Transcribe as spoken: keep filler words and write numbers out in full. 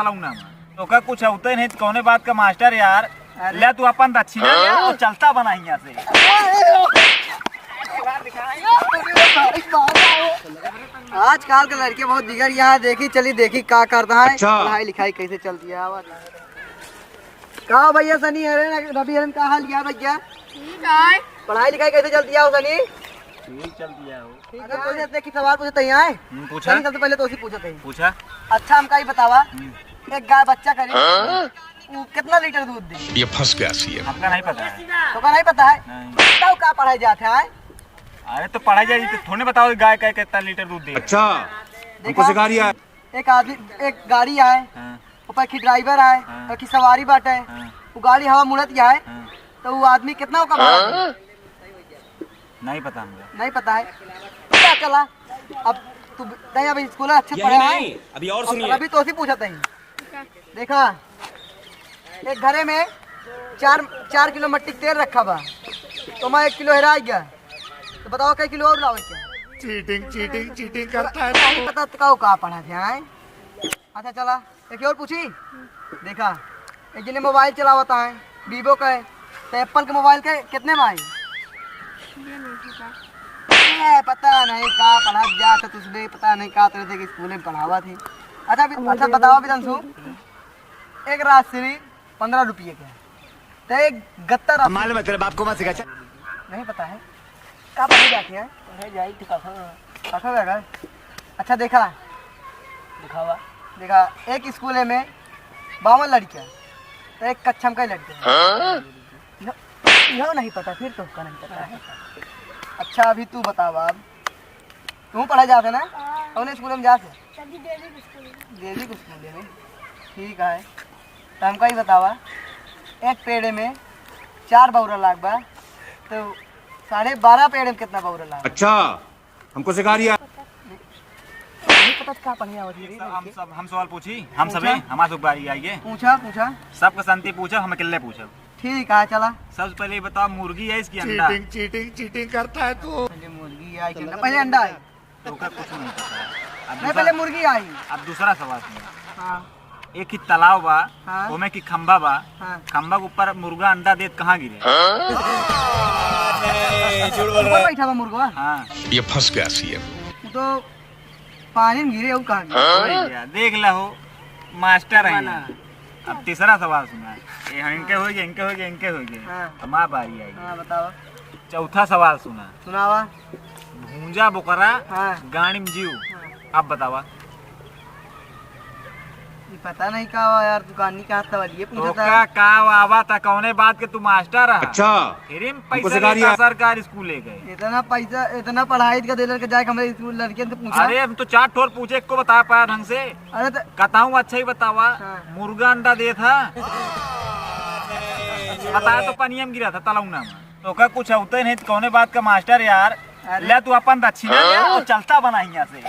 लौना में। तोका कुछ होते नहीं तो कौने बात का मास्टर यार। अरे। ले तू अपन दक्षिणा ले और चलता बना हियाँ से। आजकल के लड़के बहुत बिगड़ गया है। देखी चली, देखी का करता है। अच्छा। पढ़ाई लिखाई कैसे चलती है। आवा। का भैया सनी हरन, रवि हरन, का हाल क्या भैया? ठीक है। पढ़ाई लिखाई कैसे चलती है सनी? ठीक चलती है हो। ठीक है, तो जैसे कि सवाल पूछते हैं, आए? हम्म, पूछा। सनी, सबसे पहले तो उसी पूछते हैं। पूछा। अच्छा, हमका ये बतावा, हम्म। एक गाय बच्चा करे, हाँ? वो कितना लीटर दूध दे? ये फंस गया सीएम। हमका नहीं पता है। तोका नहीं पता है? नहीं। बताओ, का पढ़ाई जात है, आए? अरे, तो पढ़ाई जाए तो थोड़े बताओ गाय का कितना लीटर दूध दे। अच्छा, देखा? हमको सिखा रिया है। एक आदमी, एक गाड़ी आए, हाँ। ऊपर की ड्राइवर आए, हाँ। तो की सवारी बाटे, हाँ। वो गाड़ी हवा मुड़त जाए, हाँ। तो वो आदमी कितना ओका भाड़ा दे? नहीं पता हमका। नहीं पता है। क्या चला? अब तू नहीं, अभी स्कूल अच्छे यही पढ़े नहीं, हैं। अभी और अब सुनिए। अभी तो उसी पूछत हैं। देखा, एक घरे में चार, चार किलो मट्टी के तेल रखा बा, तो मैं एक किलो हेरा गया, तो बताओ कै किलो और लावे क्या? चीटिंग, चीटिंग, चीटिंग करता है। नहीं पता तो का, का पढ़ा थे, आए? अच्छा चला, एक और पूछी। देखा, एक जने मोबाइल चलावता है, वीवो का है, तो एप्पल के मोबाइल के कितने में आई? ये नहीं पता। ए, पता नहीं का पढ़ा जात है तुझे, पता नहीं का तरह से स्कूल में पढ़ावा थे। अच्छा, अभी, अच्छा बताओ विधांशु, एक राजश्री पन्द्रह रुपये के, तो एक गत्ता राजश्री। मालूम है, तेरे बाप को मत सिखा। नहीं पता है, का पढ़े जाते हैं? पढ़े जाई तो कखा। कखा का? अच्छा, देखा। दिखावा। देखा, एक स्कूल में बावन लड़कियाँ, तो एक कक्षा में कई लड़के हैं? हाँ? यह, यह नहीं पता, फिर तो का नहीं पता है। अच्छा, अभी तू बतावा अब। तू पढ़े जाते ना? हाँ। कौन स्कूल में जाते? सभी देवी के स्कूल में। देवी के स्कूल में? ठीक है। तो हमका ही बतावा, एक पेड़ में चार बौरा लाग बा, तो साढ़े बारह पेड़ में कितना बौरा लाग बा? अच्छा, हमको सिखा रिया। नहीं पता तो का पढ़े आवत है रे सब, हम लड़के? सब, हम सवाल पूछी, हम पूछा। सभी, हमारे से बारी आई है। पूछा, पूछा। सबके संती पूछा, हम अकेले पूछब। ठीक है, चला। सबसे पहले ये बताओ, मुर्गी है इसकी अंडा? चीटिंग, चीटिंग, चीटिंग करता है तू। पहले मुर्गी आई कि अंडा? पहले अंडा आई। तो ओकर कुछ नहीं पता है। अब नहीं, दूसरा, पहले मुर्गी आई। अब दूसरा सवाल सुनो। हाँ। एक ही तालाब बा, हाँ। ओमे की खंभा बा, हाँ। खंभा के ऊपर मुर्गा अंडा देत कहाँ गिरे? हाँ? नहीं, झूठ बोल रहा ऊपर है। बैठा बा मुर्गा। हाँ। ये फंस गया सीएम। वो तो पानी में गिरे, वो कहाँ गिरे? हाँ? हो गया, देख ला हो, मास्टर है। बना। अब तीसरा सवाल सुना। ये इनके हो गए, इनके हो गए, इनके हो गए। हाँ। हमार बारी आई। हाँ, बताओ। चौथा सवाल सुना। सुनावा। भूंजा बोकरा, हाँ। गाड़ी में जीव। हाँ। अब बतावा। ये पता नहीं का हुआ यार, दुकानी का हाथ वाली ये पूछा तो था। का, का आवा था, कौने बात के तू मास्टर रहा? अच्छा। फिर हम हमको पैसा सिखा लेता रिया। सरकार स्कूल ले गए। इतना पैसा, इतना पढ़ाई का दे लड़के जाए हमारे स्कूल लड़के से पूछा। अरे, हम तो चार ठोर पूछे, एक को बता पाया ढंग से। अरे तो कताऊ अच्छा ही बतावा, हाँ। मुर्गा अंडा देत हा। बताया तो पनिया में गिरा था, तलौना में। तोका कुछ होते नहीं तो कौने बात का मास्टर यार। अरे। ले तू अपन दक्षिणा ले हाँ? और चलता बना हियाँ से।